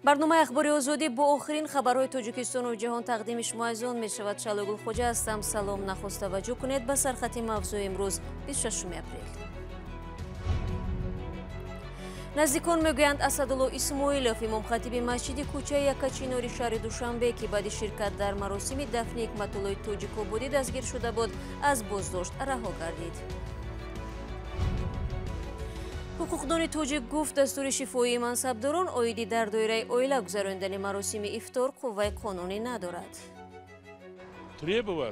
Барномаи Ахбори Озодӣ бо охирин хабарҳои Тоҷикистону ҷаҳон тақдими шумо азизон мешавад. Шалогул Хоҷа ҳастам. Салом. Нахуст таваҷҷӯҳ кунед ба сархати мавзӯи имрӯз, 26 апрел. Наздикон мегӯянд, Асадулло Исмоилов, имомхатиби масҷиди кӯчаи Якачинори шаҳри Душанбе, ки баъди ширкат дар маросими дафни Ҳикматуллои Тоҷикободӣ дастгир шуда буд, аз боздошт раҳо гардид. Ҳуқуқдони тоҷик гуфт, дастури шифоии мансабдорон оиди дар доираи оила гузаронидани маросими ифтор қувваи қонунӣ надорад.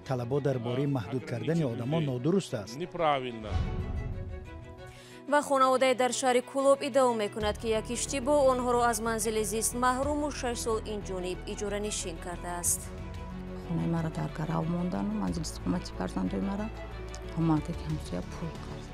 Талабот дар бораи маҳдуд кардани одамон нодуруст аст. Ва хонаводае дар шаҳри Кӯлоб иддао мекунад, ки як иштибоҳ онҳоро аз манзили зист маҳруму 6 сол инҷониб иҷоранишин кардааст. Хонаи маро дар гарав мондану манзили истиқомати фарзандои мара омада, ки ҳамсоя пул қарз.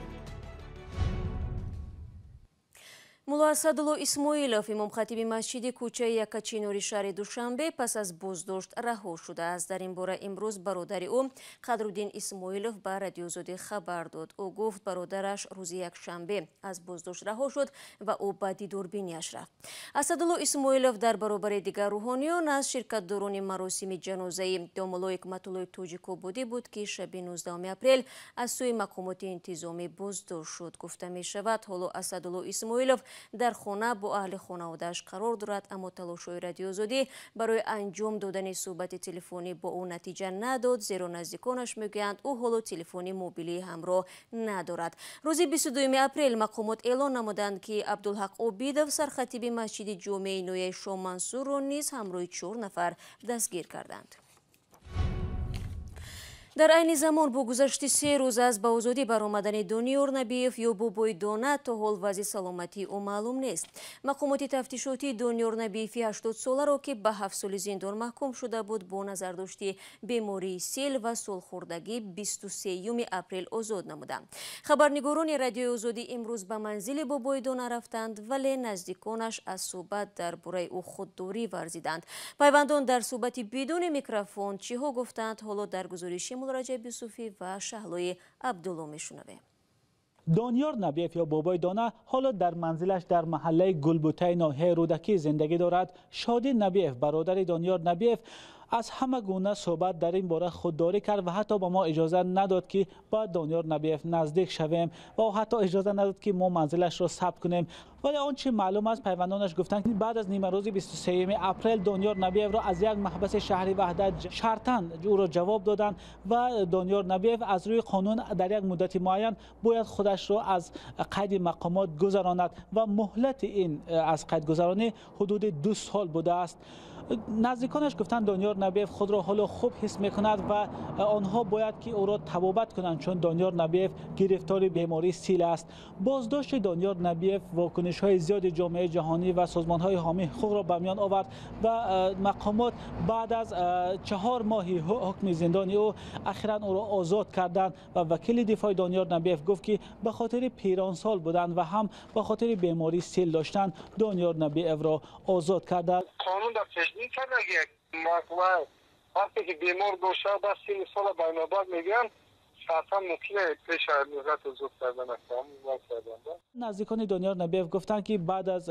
Мулло Асадулло Исмоилов, имомхатиби масҷиди кӯчаи Якачинори шаҳри Душанбе, пас аз боздошт раҳо шудааст. Дар ин бора имрӯз бародари ӯ Қадруддин Исмоилов ба Радиоозодӣ хабар дод. Ӯ гуфт, бародараш рӯзи якшанбе аз боздошт раҳо шуд ва ӯ ба дидорбинияш рафт. Асадулло Исмоилов дар баробари дигар рӯҳониён аз ширкатдорони маросими ҷанозаи домулло Ҳикматуллои Тоҷикободӣ буд, ки шаби 19 апрел аз сӯи мақомоти интизомӣ боздошт шуд. Гуфта мешавад, ҳоло Асадулло Исмоилов дар хона бо аҳли хонаводааш қарор дорад, аммо талошҳои Радиоозодӣ барои анҷом додани суҳбати телефонӣ бо ӯ натиҷа надод, зеро наздиконаш мегӯянд, ӯ ҳоло телефони мобилии ҳамроҳ надорад. Рӯзи 22 апрел мақомот эълон намуданд, ки Абдулҳақ Обидов, сархатиби масҷиди ҷомеаи ноҳияи Шоҳмансурро низ ҳамроҳи 4 нафар дастгир карданд. Дар айни замон бо гузашти 3 рӯз аз ба озодӣ баромадани Дониёр Набиев ё Бобои Дона то ҳол вазъи саломатии ӯ маълум нест. Мақомоти тафтишотии Дониёр Набиеви 80-соларо, ки ба 7 соли зиндон маҳкум шуда буд, бо назардошти бемории сел ва солхӯрдагӣ 23 апрел озод намуданд. Хабарнигорони Радиои Озодӣ имрӯз ба манзили Бобои Дона рафтанд, вале наздиконаш аз суҳбат дар бораи ӯ худдорӣ варзиданд. Пайвандон дар суҳбати бидуни микрофон чиҳо гуфтанд, ҳоло дар гузориши Раҷаб Юсуфӣ ва Шаҳлои Абдулло мешунавем. Дониёр Набиев ё Бобои Дона ҳоло дар манзилаш дар маҳаллаи Гулбутаи ноҳияи Рӯдакӣ зиндагӣ дорад. Шодӣ Набиев, бародари Дониёр Набиев, аз ҳама гуна суҳбат дар ин бора худдорӣ кард ва ҳатто ба мо иҷоза надод, ки ба Дониёр Набиев наздик шавем ва ӯ ҳатто иҷоза надод, ки мо манзилашро сабт кунем. Вале он чи маълум аст, пайвандонаш гуфтанд, ки баъд аз нимарӯзи 23 апрел Дониёр Набиевро аз як маҳбаси шаҳри Ваҳдат шартан ӯро ҷавоб доданд ва Дониёр Набиев аз рӯи қонун дар як муддати муайян бояд худашро аз қайди мақомот гузаронад ва муҳлати ин аз қайдгузаронӣ ҳудуди 2 сол будааст. Наздиконаш гуфтанд, Дониёр Набиев худро ҳоло хуб ҳис мекунад ва онҳо бояд ки ӯро табобат кунанд, чун Дониёр Набиев гирифтори бемории сил аст. Боздошти Дониёр Набиев вокунишҳои зиёди ҷомеаи ҷаҳонӣ ва созмонҳои ҳомии ҳуқуқро ба миён овард ва мақомот баъд аз 4 моҳи ҳукми зиндони ӯ ахиран ӯро озод карданд ва вакили дифои Дониёр Набиев гуфт, ки ба хотири пиронсол будан ва ҳам ба хотири бемории сил доштан Дониёр Набиевро озод карданд. Вақте ки бемор бошад, ба 30 сола байнобат мегӯянд, шартан мумкин пеш аз муҳлат озод кардан. Наздикони Дониёр Набиев гуфтанд, ки баъд аз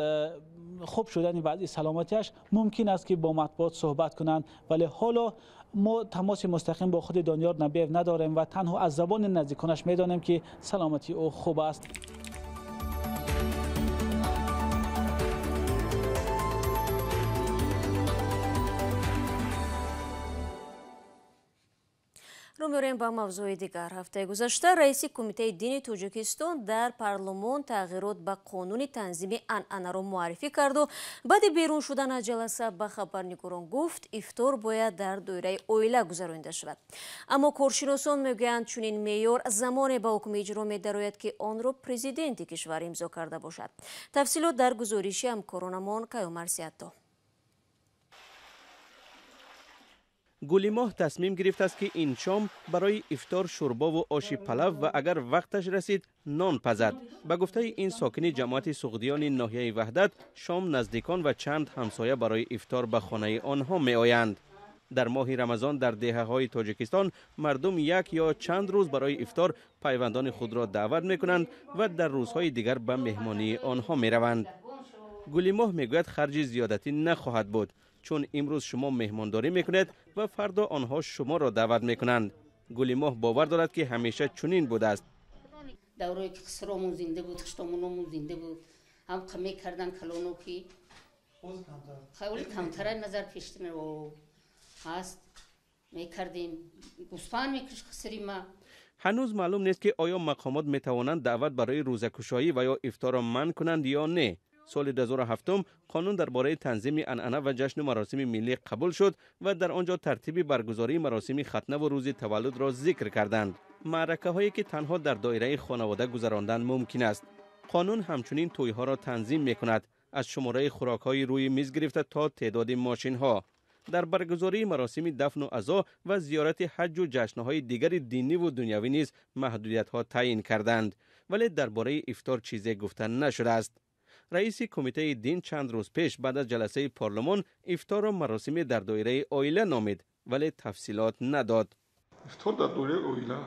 хуб шудани вазъи саломатиаш мумкин аст, ки бо матбуот суҳбат кунанд, вале ҳоло мо тамоси мустақим бо худи Дониёр Набиев надорем ва танҳо аз забони наздиконаш медонем, ки саломатии ӯ хуб аст. Рӯ меорем ба мавзӯи дигар. Ҳафтаи гузашта раиси Кумитаи дини Тоҷикистон дар парлумон тағйирот ба қонуни танзими анъанаро муаррифӣ карду баъди берун шудан аз ҷаласа ба хабарнигорон гуфт, ифтор бояд дар доираи оила гузаронида шавад. Аммо коршиносон мегӯянд, чунин меъёр замоне ба ҳукми иҷро медарояд, ки онро президенти кишвар имзо карда бошад. Тафсилот дар гузориши ҳамкоронамон Каюмар Сиятто. Гулимоҳ тасмим гирифтааст, ки ин шом барои ифтор шӯрбову оши палав ва агар вақташ расид нон пазад. Ба гуфтаи ин сокини ҷамоати Суғдиёни ноҳияи Ваҳдат, шом наздикон ва чанд ҳамсоя барои ифтор ба хонаи онҳо меоянд. Дар моҳи Рамазон дар деҳаҳои Тоҷикистон мардум як ё чанд рӯз барои ифтор пайвандони худро даъват мекунанд ва дар рӯзҳои дигар ба меҳмонии онҳо мераванд. Гулимоҳ мегӯяд, харҷи зиёдатӣ нахоҳад буд, чун имрӯз шумо меҳмондорӣ мекунед ва фардо онҳо шуморо даъват мекунанд. Гулимоҳ бовар дорад, ки ҳамеша чунин будааст. Даврое ки хисромон зинда буд, хиштомономон зинда буд, ҳам мекардан калоно, ки хеле камтара назар пештина ҳаст, мекардем, гӯсфанд мекушт хисри ма. Ҳанӯз маълум нест, ки оё мақомот метавонанд даъват барои рӯзакушоӣ ва ё ифторро манъ кунанд ё не. Соли 2007 қонун дар бораи танзими анъана ва ҷашну маросими миллӣ қабул шуд ва дар он ҷо тартиби баргузории маросими хатнаву рӯзи таваллудро зикр карданд, маъракаҳое ки танҳо дар доираи хонавода гузарондан мумкин аст. Қонун ҳамчунин тӯйҳоро танзим мекунад, аз шумораи хӯрокҳои рӯи миз гирифта то теъдоди мошинҳо. Дар баргузории маросими дафну азо ва зиёрати ҳаҷҷу ҷашнҳои дигари диниву дунявӣ низ маҳдудиятҳо таъин карданд, вале дар бораи ифтор чизе гуфта нашудааст. Раиси кумитаи дин чанд рӯз пеш баъд аз ҷаласаи парлумон ифторро маросиме дар доираи оила номид, вале тафсилот надод. Ифтор дар доираи оила.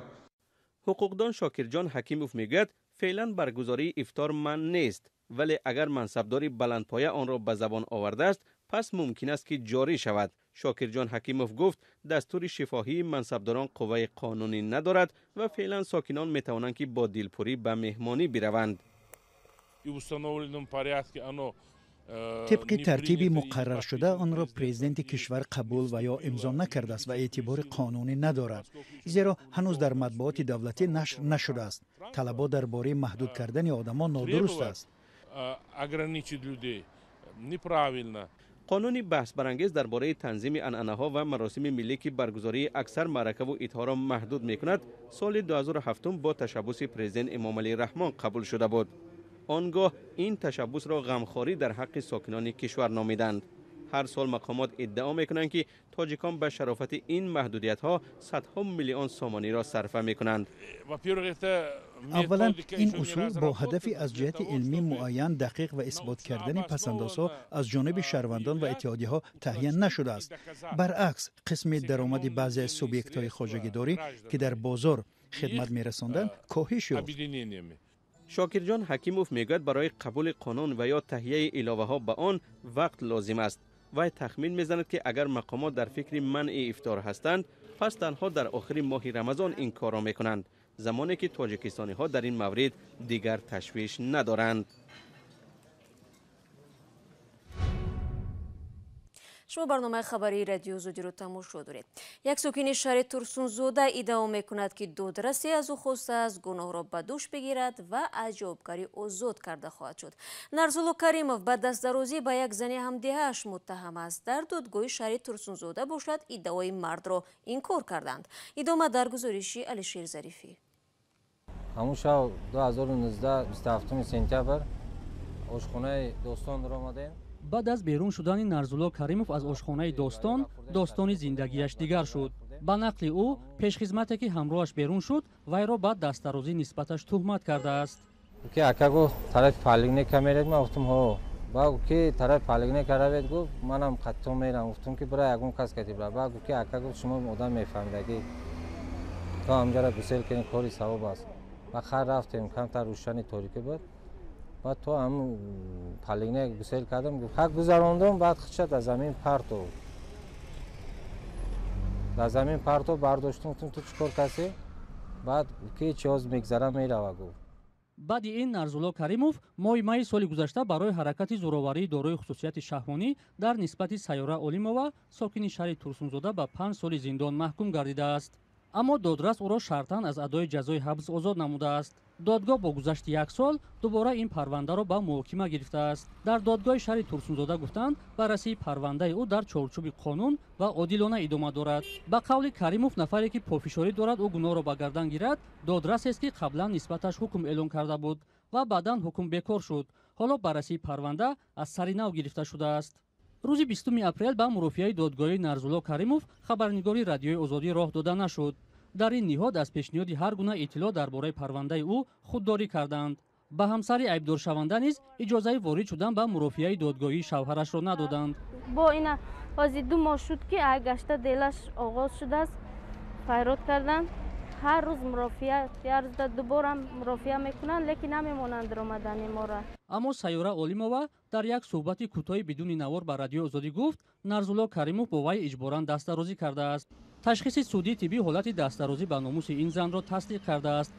Ҳуқуқдон Шокирҷон Ҳакимов мегӯяд, феълан баргузории ифтор манъ нест, вале агар мансабдори баландпоя онро ба забон овардааст, пас мумкин аст, ки ҷорӣ шавад. Шокирҷон Ҳакимов гуфт, дастури шифоҳии мансабдорон қувваи қонунӣ надорад ва феълан сокинон метавонанд, ки бо дилпурӣ ба меҳмонӣ бираванд. Тибқи тартиби муқарраршуда онро президенти кишвар қабул ва ё имзо накардааст ва эътибори қонунӣ надорад, зеро ҳанӯз дар матбуоти давлатӣ нашр нашудааст. Талабот дар бораи маҳдуд кардани одамон нодуруст аст. Қонуни баҳсбарангез дар бораи танзими анъанаҳо ва маросими миллӣ, ки баргузории аксар маъракаву идҳоро маҳдуд мекунад, соли 2007 бо ташаббуси президент Эмомалӣ Раҳмон қабул шуда буд. Он гоҳ ин ташаббусро ғамхорӣ дар ҳаққи сокинони кишвар номиданд. Ҳар сол мақомот иддао мекунанд, ки тоҷикон ба шарофати ин маҳдудиятҳо садҳо миллион сомониро сарфа мекунанд. Аввалан, ин усул бо ҳадафи аз ҷиҳати илмӣ муайян, дақиқ ва исбот кардани пасандозҳо аз ҷониби шаҳрвандон ва иттиҳодияҳо таҳия нашудааст. Баръакс, қисми даромади баъзе аз субъектҳои хоҷагидорӣ, ки дар бозор хидмат мерасонданд, коҳиш ёфт. Шокирҷон Ҳакимов мегӯяд, барои қабули қонун ва ё таҳияи иловаҳо ба он вақт лозим аст. Вай тахмин мезанад, ки агар мақомот дар фикри манъи ифтор ҳастанд, пас танҳо дар охири моҳи Рамазон ин корро мекунанд, замоне ки тоҷикистониҳо дар ин маврид дигар ташвиш надоранд. Шумо барномаи хабарии Радиои Озодиро тамошо доред. Як сокини шаҳри Турсунзода иддао мекунад, ки додрасе аз ӯ хостааст гуноҳро ба дӯш бигирад ва аз ҷавобгарӣ озод карда хоҳад шуд. Нарзулло Каримов ба дастдарозӣ ба як зани ҳамдеҳааш муттаҳам аст. Дар додгоҳи шаҳри Турсунзода бошад, иддаои мардро инкор карданд. Идома дар гузориши Алишер Зарифӣ. Ҳамун шаб 2019 27 сентябр ошхонаи Достон омадем. Баъд аз берун шудани Нарзулло Каримов аз ошхонаи Достон, достони зиндагиаш дигар шуд. Ба нақли ӯ, пешхизмате, ки ҳамроҳаш берун шуд, вайро ба дастдарозӣ нисбаташ туҳмат кардааст. Ки ака гуфт, тарафи поликлиника меред? Ман гуфтум, ҳо. Баъд гуфт, ки тарафи поликлиника равед, гуфт, манам қатто мерам. Гуфтум, ки бира, ягон кас кати бира. Баъд гуфт, ки ака гуфт, шумо одам мефаҳмидагӣ, то ҳамҷара гусел кунем, кори савоб аст. Ба хар рафтем, камтар рӯшани торикӣ буд. Баъд то ҳам поликлиника гусел кардам, гуфт, ҳақ гузарондум. Баъд хича дар замин партов, дар замин партов, бардоштум, гуфтум, ту чӣ кор каси? Баъд ки чиҳоз мегзара, мерава, гуфт. Баъди ин Нарзулло Каримов моҳи майи соли гузашта барои ҳаракати зӯроварии дорои хусусияти шаҳвонӣ дар нисбати Сайёра Олимова, сокини шаҳри Турсунзода, ба 5 соли зиндон маҳкум гардидааст. Аммо додрас ӯро шартан аз адои ҷазои ҳабс озод намудааст. Додгоҳ бо гузашти як сол дубора ин парвандаро ба муҳокима гирифтааст. Дар додгоҳи шаҳри Турсунзода гуфтанд, баррасии парвандаи ӯ дар чорчӯби қонун ва одилона идома дорад. Ба қавли Каримов, нафаре, ки пофишорӣ дорад ӯ гуноҳро ба гардан гирад, додрасест, ки қаблан нисбаташ ҳукм эълон карда буд ва баъдан ҳукм бекор шуд. Ҳоло баррасии парванда аз сари нав гирифта шудааст. Рӯзи 20 апрел ба мурофиаи додгоҳии Нарзулло Каримов хабарнигори Радиои Озодӣ роҳ дода нашуд. Дар ин ниҳод аз пешниҳоди ҳар гуна иттилоъ дар бораи парвандаи ӯ худдорӣ карданд. Ба ҳамсари айбдоршаванда низ иҷозаи ворид шудан ба мурофиаи додгоҳии шавҳарашро надоданд. Бо ина ҳозир 2 моҳ шуд, ки ай гашта делаш оғоз шудааст, файрод карданд. Ҳар рӯз мурофиа, як рӯзда дубора мурофиа мекунанд, лекин намемонанд омадани моро. Аммо Сайёра Олимова дар як суҳбати кӯтоҳи бидуни навор ба Радиои Озодӣ гуфт, Нарзулло Каримов бо вай иҷборан дастдарозӣ кардааст. Ташхиси судии тиббӣ ҳолати дастдарозӣ ба номуси ин занро тасдиқ кардааст.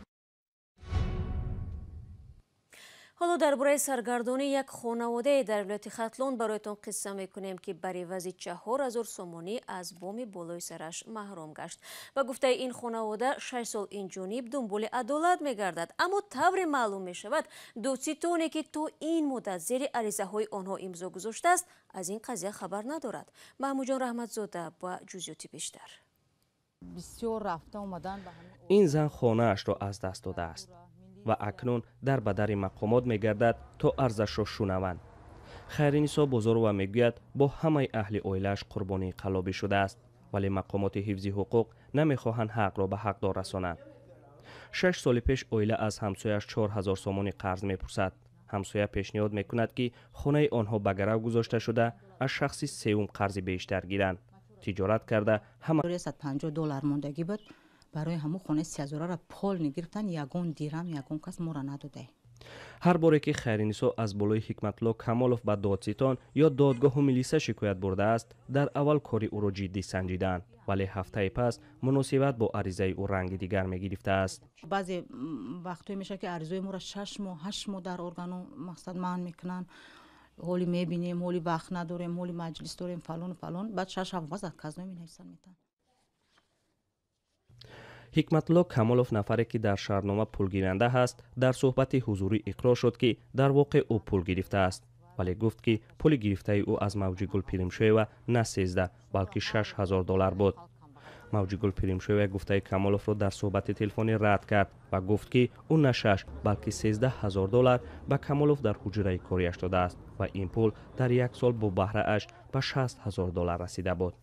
Ҳоло дар бораи саргардонии як хонаводае дар вилояти Хатлон бароятон қисса мекунем, ки бар ивази 4000 сомонӣ аз боми болои сараш маҳрум гашт. Ба гуфтаи ин хонавода 6 сол ин ҷониб дунболи адолат мегардад, аммо тавре маълум мешавад, додситоне ки то ин муддат зери аризаҳои онҳо имзо гузоштааст, аз ин қазия хабар надорад. Маҳмудҷон Раҳматзода ба ҷузъиёти бештар. Ин зан хонаашро аз даст додааст ва акнун дар ба дари мақомот мегардад, то арзашро шунаванд. Хайринисо Бозорова мегӯяд, бо ҳамаи аҳли оилааш қурбонии қаллобӣ шудааст, вале мақомоти ҳифзи ҳуқуқ намехоҳанд ҳақро ба ҳақдор расонанд. 6 соли пеш оила аз ҳамсояаш 4000 сомонӣ қарз мепурсад. Ҳамсоя пешниҳод мекунад, ки хонаи онҳо ба гарав гузошта шуда, аз шахси сеюм қарзи бештар гиранд. Тиҷорат карда ҳама $150 мондагӣ буд. Барои ҳамон хонаи 3000-ро пол нагирифтан, ягон дирам, ягон кас моро надода. Ҳар боре ки Хайринисо аз болои Ҳикматулло Камолов ба додситон ё додгоҳу милиса шикоят бурдааст, дар аввал кори ӯро ҷиддӣ санҷиданд, вале ҳафтаи пас муносибат бо аризаи ӯ ранги дигар мегирифтааст. Баъзе вақтҳое мешавад, ки аризаи моро 6 моҳ, 8 моҳ дар органу мақсад манъ мекунанд. Ҳоли мебинем, ҳоли вақт надорем, ҳоли маҷлис дорем, фалону фалон. Баъд 6-7 моҳ отказной менависанд, метавонанд. Ҳикматулло Камолов, нафаре ки дар шаҳрнома пулгиранда ҳаст, дар суҳбати ҳузурӣ иқрор шуд, ки дар воқеъ ӯ пул гирифтааст, вале гуфт, ки пули гирифтаи ӯ аз Мавҷигул Пиримшоева на 13, балки 6000 доллар буд. Мавҷигул Пиримшоева гуфтаи Камоловро дар суҳбати телефонӣ рад кард ва гуфт, ки ӯ на 6, балки 13 000 доллар ба Камолов дар ҳуҷраи кориаш додааст ва ин пул дар як сол бо баҳрааш ба 60 000 доллар расида буд.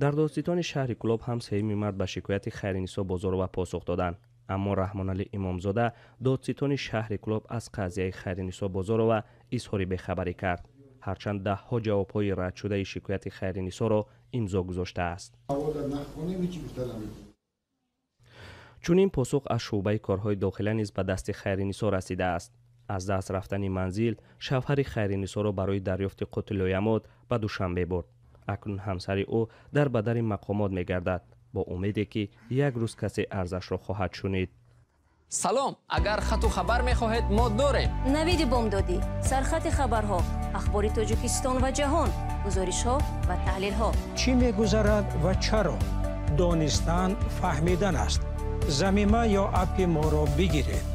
Дар додситони шаҳри Кӯлоб ҳам 3 март ба шикояти Хайринисо Бозорова посух доданд, аммо Раҳмоналӣ Имомзода, додситони шаҳри Кӯлоб, аз қазияи Хайринисо Бозорова изҳори бехабарӣ кард, ҳарчанд даҳҳо ҷавобҳои радшудаи шикояти Хайринисоро имзо гузоштааст. Чунин посух аз шӯъбаи корҳои дохила низ ба дасти Хайринисо расидааст. Аз даст рафтани манзил шавҳари Хайринисоро барои дарёфти қутли-лоямот ба Душанбе бурд. Акнун ҳамсари ӯ дар ба дари мақомот мегардад, бо умеде ки як рӯз касе арзашро хоҳад шунид. Салом, агар хату хабар мехоҳед, мо дорем. Навиди бомдодӣ, сархати хабарҳо, ахбори Тоҷикистон ва ҷаҳон, гузоришҳо ва таҳлилҳо. Чӣ мегузарад ва чаро? Донистан фаҳмидан аст. Замима ё аппи моро бигиред.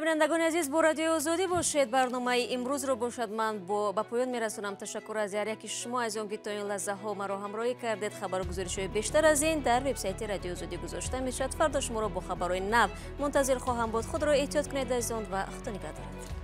Бинандагони азиз, бо Радиои Озодӣ бошед. Барномаи имрӯзро бошад ман ба поён мерасонам. Ташаккур аз ҳар яки шумо аз он ки то ин лаҳзаҳо маро ҳамроҳӣ кардед. Хабару гузоришҳои бештар аз ин дар вебсайти Радиои Озодӣ гузошта мешавад. Фардо шуморо бо хабарҳои нав мунтазир хоҳам буд. Худро эҳтиёт кунед, азизон, ва Худо нигаҳдорад.